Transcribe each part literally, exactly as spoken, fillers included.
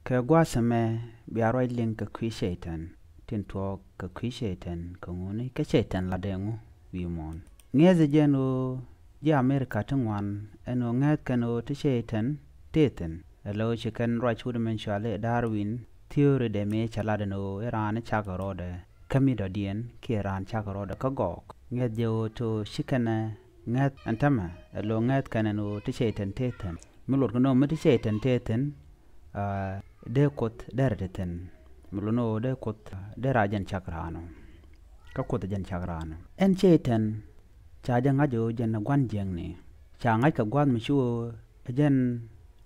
Kɛ gua̱a̱th ɛmɛ bia ruac liŋ kɛ kui̱ Cɛy-tan. Tin tuɔɔk kɛ kui̱ Cɛy-tan kɛ ŋuni, kä Cɛy-tan latdɛ ŋu wi̱i̱ muɔ̱ɔ̱n. Ŋi̱eecɛ jɛn ɣöö ji̱ Amerika ti ŋuan ɛn ɣöö ŋäth kɛn ɣöö ti Cɛy-tan tëë thi̱n. Ɛ lo̱ ci kɛn ruac wut min cɔal i̱ Darwin theory dɛ, mëë cɛ lat ɛn ɣöö i̱ raan i̱ cakɛ rɔɔdɛ kä mi dɔ̱diɛn kiɛ raan cakɛ rɔɔdɛ kä gɔɔk. Ŋäth jɛ ɣöö to ci kɛn ɛ ŋäth ɛn tämɛ, ɛ lo̱ ŋäth kɛn ɛn ɣöö ti Cɛy-tan tëë thi̱n. Mi luɔt kɛ nööŋ mi ti Cɛy-tan tëë thi̱n, dee Kuoth derɛ ti thi̱n. Mi luɔt ni ɣöö dee Kuoth derɛ a jɛn cak raan ɔ, kä Kuoth ɛ jɛn cak raan ɔ. Ɛn Cɛy-tan ca jɛ ŋa̱c ɣöö jɛn ɛ gua̱n jiäkni. Ca ŋa̱c kɛ gua̱a̱th mi ci ɣöö ɛ jɛn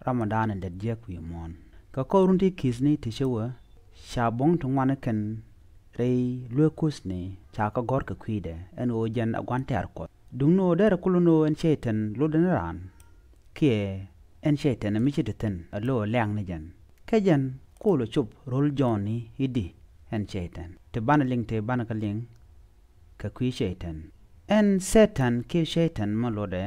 ramɔdan in det jiäk wi̱i̱ muɔ̱ɔ̱n. Kɛ kɔr run ti ki̱thni ti ci wä, ca buɔ̱ŋ ti ŋuan kɛn rɛy luek kuthni ca kɛ gɔ̱r kɛ kui̱dɛ ɛn ɣöö jɛn ɛ gua̱n tɛ̈r Kuɔth. Duŋni ɣöö derɛ kulɛ ni ɣöö ɛn Cɛy-tan lotdɛ ni raan, kiɛ ɛn Cɛy-tan ɛ mi ci ti thi̱n ɛ lo̱ ɛ lɛ̈ŋ ni jɛn. Kɛ jɛn kulɛ cop ro̱l Jɔ̱ɔ̱n i̱ i̱di ɛn Cɛy-tan. Ti banɛ liŋ, ti banɛ kä liŋ kɛ kui̱ Cɛy-tan. Ɛn Cɛy-tan kiɛ Cɛy-tan mi lotdɛ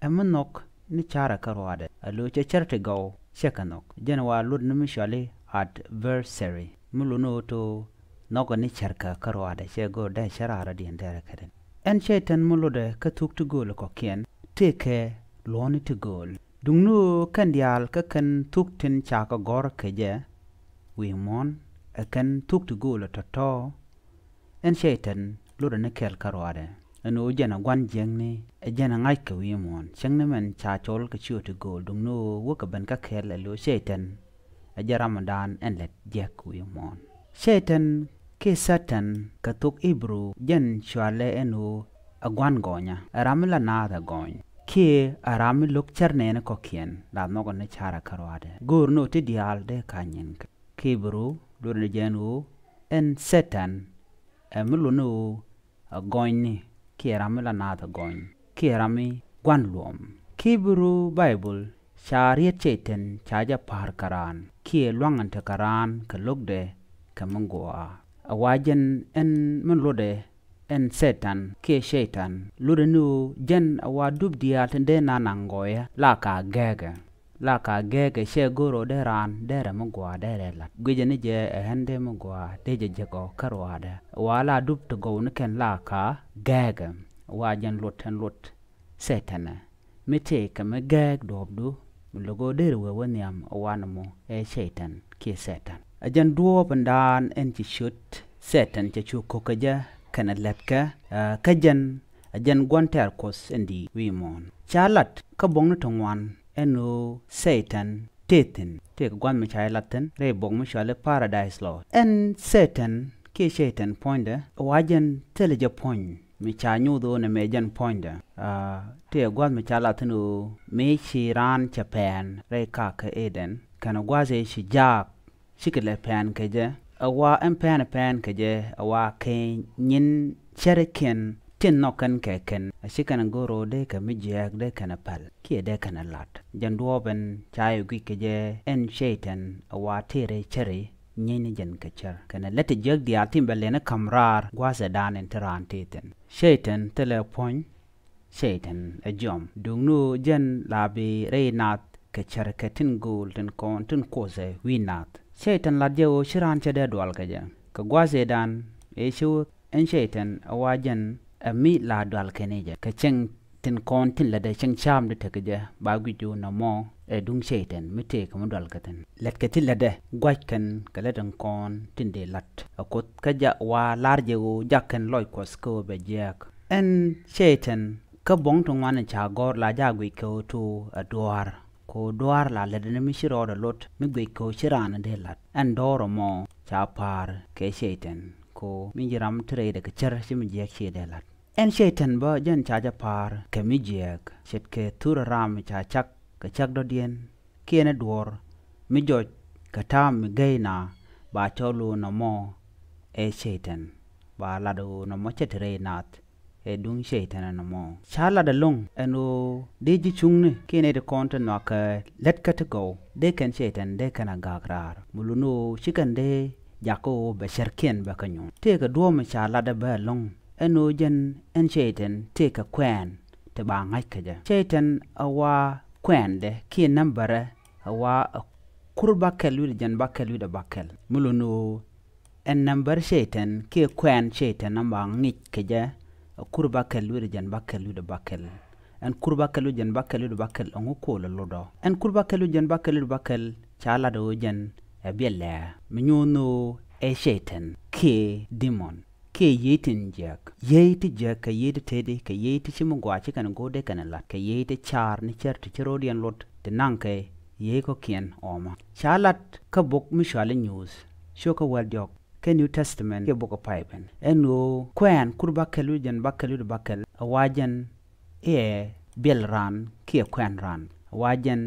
ɛ mi nhɔk ni carɛ kä ruaadɛ. Ɛ lo̱ cɛ cär ti gɔw cɛ kɛ nhɔk. Jɛn wa lot ni mi cɔal i̱ adversary. Mi lot ni ɣöö to nhɔkɛ ni cärkä kä ruaadɛ, cɛ go̱o̱r dee cä raar rɔ̱diɛn dee rɛ kädɛn. Ɛn Cɛy-tan mi lotdɛ kä thuk ti gööl kɔ̱kiɛn tëëkɛ luɔ̱ɔ̱ni ti gööl. Duŋni ɣöö kɛn diaal kä kɛn thuk tin ca kɛ gɔ̱r kɛ jɛ wi̱i̱ muɔ̱ɔ̱n, ɛ kɛn thuk ti gööl tɔ̱tɔ̱. Ɛn Cɛy-tan lotdɛ ni kɛl kä ruaadɛ ɛn ɣöö jɛn ɛ gua̱n jiäkni, ɛ jɛn ɛ ŋa̱c kɛ wi̱i̱ muɔ̱ɔ̱n. Cäŋ ni mɛn ca cɔl kɛ ciöt ti gööl, duŋni ɣöö wä kɛ ben kä kɛl ɛ lo̱ Cɛy-tan ɛ jɛn ramɔdan ɛn lät jiäk wi̱i̱ muɔ̱ɔ̱n. Cɛy-tan kiɛ Satan kɛ thok Ibru jɛn cɔalɛ ɛn ɣöö ɛ gua̱n gɔnya, ɛ ram mi la naath ɛ gɔny, kiɛ ɛ ram mi lo̱k cär nɛɛni kɔ̱kiɛn la nhɔkɛ ni carɛ kä ruaadɛ. Go̱o̱r ni ɣöö ti diaal dee ka nyinkɛ. Kɛ Ibru lotdɛ ni jɛn ɣöö ɛn Satan ɛ mi lot ni ɣöö ɛ gɔnyni, kiɛ ram mi la naath ɛ gɔny, kiɛ ram mi gua̱n luɔm. Kɛ Ibru Baibol ca riet Cɛy-tan ca jɛ pa̱a̱r kɛ raan, kiɛ lua̱ŋ in te kɛ raan kɛ lo̱kdɛ kɛ mi gɔaa. Ɛ wa jɛn ɛn min lotdɛ ɛn Satan kiɛ Cɛy-tan, lotdɛ ni ɣöö jɛn ɛ wa dup diaal tin dee naath naŋ gɔɔyä la ka gɛɛkɛ. La ka gɛɛkɛ, cɛ go̱r ɣöö dee raan derɛ mi gɔaa derɛ la̱t. Guicɛ ni jɛ ɛ ɣän dee mi gɔaa dee jɛ jek ɔ kä ruaadɛ. Wa la dup ti gɔw ni kɛn la ka gɛɛkɛ. Wa jɛn luɔt ɛn luɔt Cɛy-tanɛ mi tëëkɛ mi gɛɛk duɔ̱ɔ̱pdu, mi lo̱k ɣöö derɛ wee wä nhiam ɛ wa nɔmɔ ɛ Cɛy-tan kiɛ Satan. Ɛ jɛn duɔ̱ɔ̱p in daan ɛn ci ciöt Cɛy-tan cɛ cu ko̱k kɛ jɛ kɛnɛ lätkɛ, ɛ, kä jɛn ɛ jɛn gua̱n tɛ̈r Kuɔth in di̱i̱t wi̱i̱ muɔ̱ɔ̱n. Ca lat kä buɔ̱ŋni ti ŋuan ɛn ɣöö Cɛy-tan tëë thi̱n. Tëëkɛ gua̱n mi ca jɛ lat thi̱n rɛy buɔ̱k mi cɔal i̱ Paradise Lost. Ɛn Cɛy-tan kiɛ Cɛy-tan puɔ̱nydɛ, wa jɛn thilɛ jɛ puɔ̱ny mi ca nyoth ɣöö nɛmɛ jɛn puɔ̱nydɛ. Aa, tëëkɛ gua̱n mi ca lat thi̱n ɣöö mëë ci raan cɛ pɛn rɛy kakä Eden, kɛnɛ gua̱th ëë ci jaak, cikɛ lɛ pɛn kɛ jɛ. Ɛ wa ɛn pɛn pɛn kɛ jɛ, ɛ wa kɛ nyin cärkiɛn tin nhɔk kɛn kɛ kɛn. A ci kɛn go̱r ɣöö dee kɛ mi jiääk dee kɛn päl kiɛ dee kɛn lat. Jɛn duɔ̱ɔ̱p ɛn ca jɛ guic kɛ jɛ ɛn Cɛy-tan ɛ wa tëë rɛy cäri nyin ni jɛn kɛ cär. Kɛnɛ lät ti jiäk diaal tin bɛ lɛni ka̱m raar gua̱a̱th ɛ daan in te raan tëë thi̱n. Cɛy-tan thilɛ puɔ̱ny, Cɛy-tan ɛ jiɔam. Duŋni ɣöö jɛn la bi rɛy naath kɛ cärkɛ tin gööl tin kɔn tin Kuoth ɛ wi̱i̱ naath. Cɛy-tan lat jɛ ɣöö ci raan cɛ dee dual kɛ jɛ. Kɛ gua̱a̱th ëëdan ëë ci wä ɛn Cɛy-tan ɛ wa jɛn ɛ mi la dual kɛn i̱ jɛ. Kɛ cäŋ tin kɔn tin lätdɛ cäŋ ca̱a̱mdɛ tekɛ jɛ ba guic ɣöö nɔmɔ ɛ duŋ Cɛy-tan mi tëëkɛ mi dual kɛ thi̱n. Lätkɛ ti lätdɛ gua̱c kɛn kɛ lät tin kɔn tin dee la̱t. Ɛ Kuoth kä jak wa lar jɛ ɣöö jak kɛn lɔc Kuɔth kä ɣöö bɛ jiääk. Ɛn Cɛy-tan kä buɔ̱ŋ ti ŋuan in ca gɔ̱r la jak guic kɛ ɣöö to ɛ duaar. Kɛ ɣöö duaar la lätdɛ ni mi ci rɔɔdɛ lot mi guic kɛ ɣöö ci raan in dee la̱t. Ɛn dɔ̱ɔ̱r ɛmɔ ca pa̱a̱r kɛ Cɛy-tan kɛ ɣöö mi ji̱ ram ti rɛydɛ kɛ cär ci mi jiääk ci dee la̱t. Ɛn Cɛy-tan bä jɛn ca jɛ pa̱a̱r kɛ mi jiääk ce̱tkɛ thurɛ ram ca cak kɛ cak dɔ̱diɛn kiɛn ɛ duɔ̱ɔ̱r mi jɔc kɛ ta̱a̱m mi gɛy na ba cɔl ɣöö nɔmɔ ɛ Cɛy-tan. Ba lat ɣöö nɔmɔ cɛ te rɛy naath ɛ duŋ Cɛy-tan ɛ nɔmɔ. Ca lat ɛlɔ̱ŋ ɛn ɣöö dee ji̱ cuŋni kiɛ nɛy ti kɔn ti nhɔakɛ lätkä ti gɔw dee kɛn Cɛy-tan dee kɛn a ga̱a̱k raar. Mi luni ɣöö ci kɛn dee jakä ɣöö bɛ cärkiɛn bɛ kä nyuɔ̱n. Tëëkɛ duɔ̱ɔ̱p mi ca lat ɛ bä ɛlɔ̱ŋ ɛn ɣöö jɛn ɛn Cɛy-tan tëëkɛ kuɛɛn ti ba ŋa̱c kä jɛ. Cɛy-tan ɛ wa kuɛɛndɛ kiɛ nambärɛ ɛ wa ɛ Kur bakɛl wi̱cdɛ jiɛn bakɛl wi̱cdɛ bakɛl mi luni ɣöö ɛn nambär cɛy-tan kiɛ kuɛɛn cɛy-tan ɛn ba ŋic kɛ jɛ. Ɛ kur bakɛl wi̱cdɛ jiɛn bakɛl wi̱cdɛ bakɛl. Ɛn kur bakɛl wi̱cdɛ jiɛn bakɛl wi̱cdɛ bakɛl ɛŋu kol ɛ lotdɔ? Ɛn kur bakɛl wi̱cdɛ jiɛn bakɛl wi̱cdɛ bakɛl ca lat ɣöö jɛn ɛ biɛl lɛɛ mi nyuuth ni ɣöö ɛ cɛy-tan kiɛ demon kiɛ yiey tin jiäk. Yiey ti jiäk kɛ yiey ti teti kɛ yiey ti ci mi gɔaa ci kɛn go̱o̱r dee kɛn lat kɛ yiey ti caar ni cär ti ci ro̱o̱diɛn luɔt ti naŋkɛ yiey kɔ̱kiɛn ɔmä. Ca lat kä bok mi cɔali Nyuuth cio̱kä wäl diɔ̱k kɛ New Testament kiɛ bok ɛ pay ben ɛn ɣöö kuɛɛn kur bakɛl wi̱cdɛ jiɛn bakɛl wi̱cdɛ bakɛl ɛ wa jɛn i̱ ɛ biɛl raan kiɛ kuɛɛn raan ɛ wa jɛn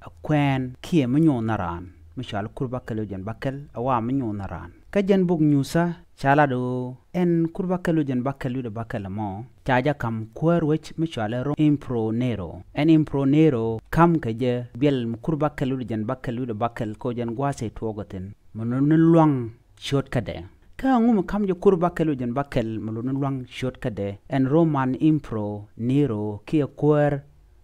ɛ kuɛɛn kiɛ mi nyuuth ni raan mi cɔal kur bakɛl wi̱cdɛ jiɛn bakɛl ɛ wa mi nyuuth ni raan. Kä jɛn bok Nyuuthä ca lat ɣöö ɛn kur bakɛl wi̱cdɛ jiɛn bakɛl wi̱cdɛ bakɛl ɛmɔ ca jɛ ka̱m kuäär wec mi cɔali Rom Emperor Nero. Ɛn Emperor Nero ka̱m kɛ jɛ biɛl mi kur bakɛl wi̱cdɛ jiɛn bakɛl wi̱cdɛ bakɛl kɛ ɣöö jɛn gua̱a̱th cɛ tuɔɔk ɛ thi̱n mi luni lua̱ŋ ciötkädɛ. Kä ɛŋu mi ka̱m jɛ kur bakɛl wi̱cdɛ jiɛn bakɛl mi luni lua̱ŋ ciötkädɛ? Ɛn Roman Emperor Nero kiɛ kuäär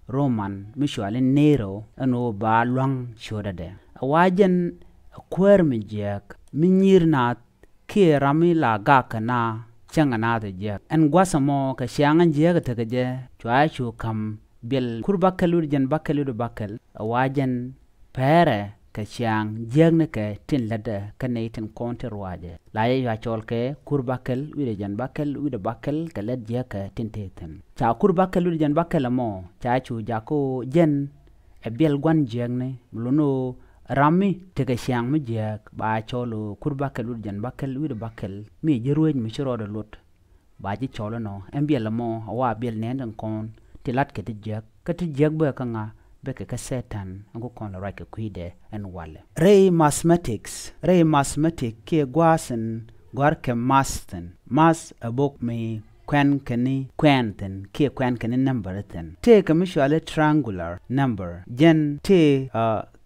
Roman mi cɔali Nero ɛn ɣöö ba lua̱ŋ ciötdɛ. Ɛ wa jɛn ɛ kuäär mi jiääk mi nyi̱i̱r naath kiɛ ram mi la gak kɛ naath cäŋ ɛ naath ɛ jiääk. Ɛn gua̱th ɛmɔ kɛ ciaŋ ɛn jiääk ɛ tekɛ jɛ cua cu ka̱m biɛl kur bakɛl wi̱cdɛ jiɛn bakɛl wi̱cdɛ bakɛl ɛ wa jɛn pɛrɛ kɛ ciaŋ jiäknikɛ tin lätdɛ kä nɛy tin kɔn tin ruacɛ. La jɛ yua cɔl kɛ kur bakɛl wi̱cdɛ jiɛn bakɛl wi̱cdɛ bakɛl kɛ lät jiäkɛ tin tëë thi̱n. Ca kur bakɛl wi̱cdɛ jiɛn bakɛl ɛmɔ ca cu jakä ɣöö jɛn ɛ biɛl gua̱n jiäkni mi luni ɣöö ram mi tekɛ ciaŋ mi jiääk ba cɔl ɣöö kur bakɛl wi̱cdɛ jiɛn bakɛl wi̱cdɛ bakɛl mi ji̱ ruec mi ci rɔɔdɛ luɔt. Ba ji̱ cɔl inɔ ɛn biɛl ɛmɔ a wa biɛl nɛɛni tin kɔn ti latkɛ ti jiäk kä ti jiäk bä kä ŋa? Bä kɛ kä Cɛy-tan ɛn ku kɔn lɛ ruac kɛ kui̱dɛ ɛn walɛ. Rɛy mathematics, rɛy mathematics kiɛ gua̱a̱th in gɔ̱a̱rkɛ math thi̱n. Math ɛ bok mi kuɛn kɛ ni kuɛɛn thi̱n kiɛ kuɛn kɛ ni number thi̱n. Tëëkɛ mi cɔali triangular number, jɛn tëë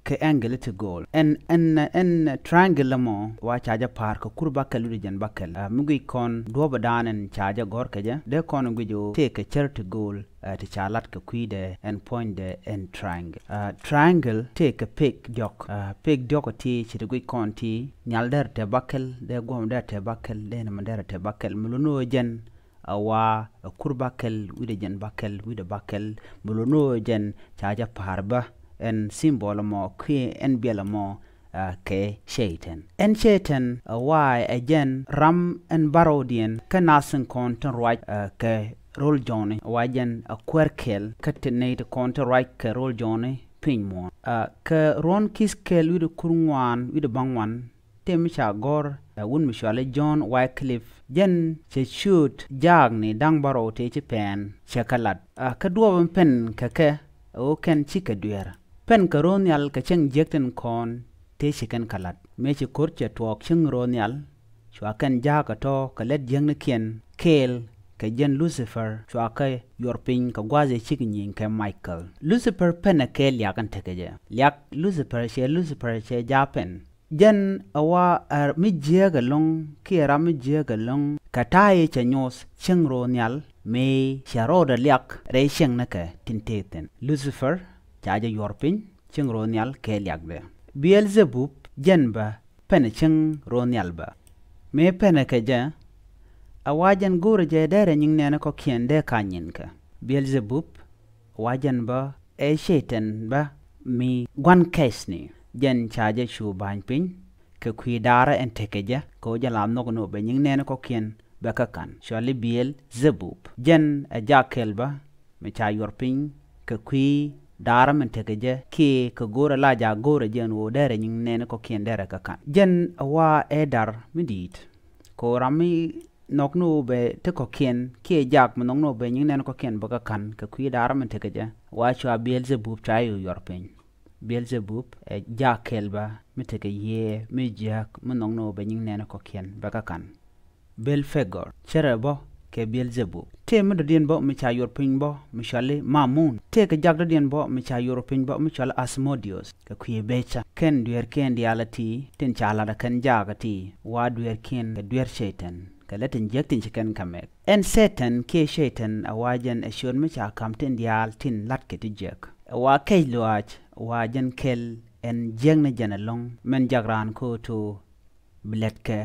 kɛ angle ti gööl. Ɛn ɛn ɛn triangle ɛmɔ wa ca jɛ pa̱a̱r kɛ kur bakɛl wi̱cdɛ jiɛn bakɛl. Mi guic kɔn duɔ̱ɔ̱pdan ɛn ca jɛ gɔ̱r kɛ jɛ dee kɔn guic ɣöö tëëkɛ cär ti gööl ti ca lat kɛ kui̱dɛ ɛn puɔ̱nydɛ ɛn triangle. Triangle tëëkɛ pek diɔ̱k. Pek diɔ̱k ti ci ti guic kɔn ti nhial derɛ te bakɛl, dee guɔ̱m derɛ te bakɛl, dee nɛmɛ derɛ te bakɛl mi luni ɣöö jɛn a wa ɛ kur bakɛl wi̱cdɛ jiɛn bakɛl wi̱cdɛ bakɛl mi luni ɣöö jɛn ca jɛ pa̱a̱r bä ɛn symbol ɛmɔ kiɛ ɛn biɛl ɛmɔ kɛ Cɛy-tan. Ɛn Cɛy-tan ɛ wa ɛ jɛn ram ɛn bärɔwdiɛn kä nath tin kɔn tin ruac kɛ ro̱l jɔ̱ɔ̱ni ɛ wa jɛn ɛ kuäär kɛl kä ti nɛy ti kɔn tin ruac kɛ ro̱l jɔ̱ɔ̱ni piny muɔ̱ɔ̱n. Kɛ ruɔ̱n ki̱th kɛl wi̱cdɛ kur ŋuan wi̱cdɛ bäŋuan tëë mi ca gɔ̱r ɛ wut mi cɔali John Wycliffe. Jɛn cɛ ciööt jaakni da̱ŋ bärɔw tëë ci pɛn cɛ kɛ lat. Kä duɔ̱ɔ̱p in pɛn kɛ kɛ ɛ ɣöö kɛn cikɛ dueer. Pɛn kɛ ro̱o̱ nhial kɛ cäŋ jiäk tin kɔn tëë ci kɛn kɛ lat. Mëë ci ko̱r cɛ tuɔɔk cäŋ ro̱o̱ nhial cua kɛn jaak kɛ tɔ̱ kɛ lät jiäknikiɛn kɛɛl kɛ jɛn Lucifer cua kɛ yuɔr piny kɛ gua̱a̱th ëë cik nyieny kɛ Michael. Lucifer pɛnɛ kɛ liak in tekɛ jɛ. Liak Lucifer cɛ Lucifer cɛ jaak pɛn. Jɛn ɛ wa ɛ mi jiääk ɛlɔ̱ŋ kiɛ ram mi jiääk ɛlɔ̱ŋ kɛ ta̱a̱ i̱ cɛ nyoth cieŋ ro̱o̱ nhial mëë cɛ rɔɔdɛ liak rɛy cieŋnikɛ tin tëë thi̱n. Lucifer ca jɛ yuɔr piny cieŋ ro̱o̱ nhial kɛ liakdɛ. Beelzebub jɛn bä pɛnɛ cieŋ ro̱o̱ nhial bä. Mëë pɛnɛ kɛ jɛ ɛ wa jɛn go̱o̱rɛ jɛ derɛ nyiŋ nɛɛni kɔ̱kiɛn dee ka nyinkɛ. Beelzebub ɛ wa jɛn bä ɛ Cɛy-tan bä mi gua̱n kɛcni. Jɛn ca jɛ cu ba̱ny piny kɛ kui̱ da̱rä ɛn tekɛ jɛ kɛ ɣöö jɛ la nhɔk ni ɣöö bɛ nyiŋ nɛɛni kɔ̱kiɛn bɛ kä ka̱n. Cɔali Beelzebub. Jɛn ɛ jaak kɛl bä mi ca yuɔr piny kɛ kui̱ da̱rä min tekɛ jɛ kiɛ kɛ go̱o̱rɛ la jaak go̱o̱rɛ jɛ ɛn ɣöö derɛ nyiŋ nɛɛni kɔ̱kiɛn derɛ kä ka̱n. Jɛn ɛ wa ɛ da̱r mi di̱i̱t kɛ ɣöö ram mi nhɔk ni ɣöö bɛ ti kɔ̱kiɛn kiɛ jaak mi nhɔk ni ɣöö bɛ nyiŋ nɛɛni kɔ̱kiɛn bä kä ka̱n kɛ kui̱ da̱rä min tekɛ jɛ wa cua Beelzebub cua yɛ yuɔr piny. Beelzebub ɛ jaak kɛl bä mi tekɛ yiëë mi jiääk mi nhɔk ni ɣöö bɛ nyiŋ nɛɛni kɔ̱kiɛn bɛ kä ka̱n. Belphegor cärɛ bä kɛ Beelzebub. Tëë mi dɔ̱diɛn bä mi ca yuɔr piny bä mi cɔali Mamun. Tëë kɛ jaak dɔ̱diɛn bä mi ca yuɔr piny bä mi cɔali Asmodeus kɛ kui̱ bëëcä. Kɛn dueerkiɛn diaal ɛ ti tin ca la̱t ɛ kɛn jaak ɛ ti wa dueerkiɛn kɛ dueer Cɛy-tan kɛ lät tin jiäk tin ci kɛn kɛ mɛk. Ɛn Cɛy-tan kiɛ Cɛy-tan ɛ wa jɛn ɛ ciöt mi ca ka̱m tin diaal tin la̱tkɛ ti jiäk. Ɛ wa kɛc lɔaac ɛ wa jɛn kɛl Ɛn jiäkni jɛn ɛlɔ̱ŋ min jak raan kä ɣöö bi lɛt kɛ,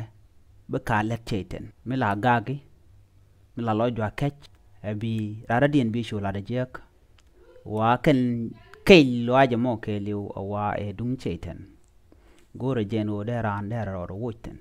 bi ka lɛt cɛy-tan mi la gak i̱, mi la lɔcdua kɛc, ɛ bi ran radiɛn bi cu lat ɛ jiäk. Wa kɛn kɛc lɔaac ɛmɔ kɛɛliw ɛ wa ɛ duŋ cɛy-tan. Go̱o̱rɛ jɛn ɣöö dee raan dee rɔɔd ɛ woc thi̱n.